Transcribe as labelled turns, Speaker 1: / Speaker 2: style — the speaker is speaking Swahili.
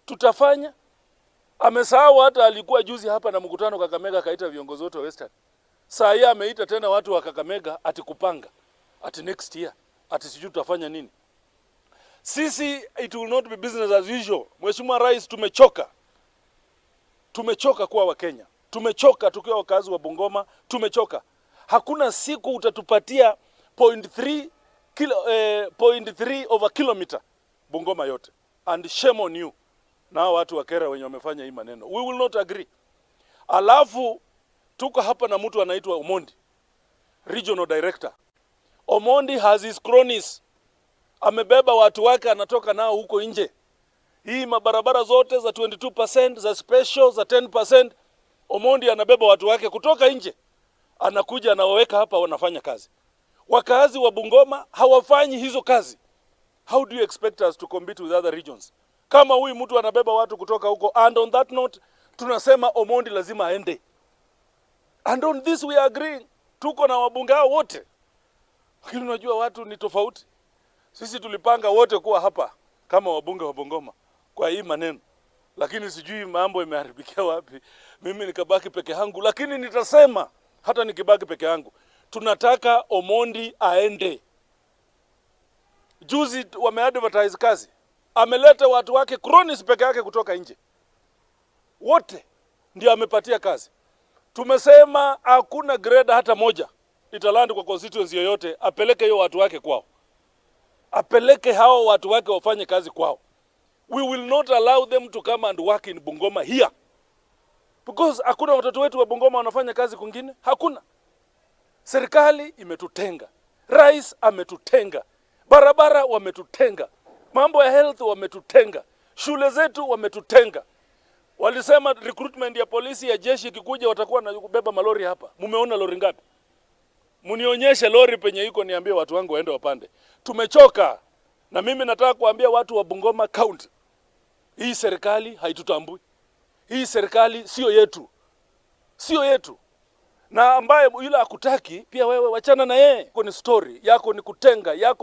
Speaker 1: Tutafanya. Amesahau hata alikuwa juzi hapa na mkutano Kakamega, akaita viongozi wote wa Western. Saa hii ameita tena watu wa Kakamega ati kupanga, ati next year, ati sijui tutafanya nini. Sisi, it will not be business as usual. Mheshimiwa Rais, tumechoka. Tumechoka kuwa Wakenya, tumechoka tukiwa wakazi wa Bungoma, tumechoka. Hakuna siku utatupatia 0.3 over kilometer Bungoma yote, and shame on you na hao watu wa KeRRA wenye wamefanya hii maneno. We will not agree. Alafu tuko hapa na mtu anaitwa Omondi, regional director. Omondi has his cronies, amebeba watu wake, anatoka nao huko nje. Hii mabarabara zote za 22%, za special, za 10%, Omondi anabeba watu wake kutoka nje, anakuja anawaweka hapa, wanafanya kazi. Wakazi wa Bungoma hawafanyi hizo kazi. How do you expect us to compete with other regions kama huyu mtu anabeba watu kutoka huko? And on that note, tunasema Omondi lazima aende. And on this we are agreeing. Tuko na wabunge hao wote, lakini unajua watu ni tofauti. Sisi tulipanga wote kuwa hapa kama wabunge wa Bungoma kwa hii maneno, lakini sijui mambo imeharibikia wapi. Mimi nikabaki peke yangu, lakini nitasema hata nikibaki peke yangu, tunataka Omondi aende. Juzi wameadvertise kazi, ameleta watu wake cronies peke yake kutoka nje, wote ndio amepatia kazi. Tumesema hakuna grader hata moja italand kwa constituency yoyote, apeleke hiyo watu wake kwao, apeleke hao watu wake wafanye kazi kwao. We will not allow them to come and work in Bungoma here because hakuna watoto wetu wa Bungoma wanafanya kazi kwingine, hakuna. Serikali imetutenga, rais ametutenga, barabara wametutenga, mambo ya health wametutenga, shule zetu wametutenga. Walisema recruitment ya polisi, ya jeshi ikikuja watakuwa na kubeba malori hapa. Mumeona lori ngapi? Mnionyeshe lori penye iko, niambie watu wangu waende wapande. Tumechoka. Na mimi nataka kuambia watu wa Bungoma County, hii serikali haitutambui. Hii serikali sio yetu, sio yetu. Na ambaye yule hakutaki pia wewe wachana na yeye. Ni story yako ni kutenga yako.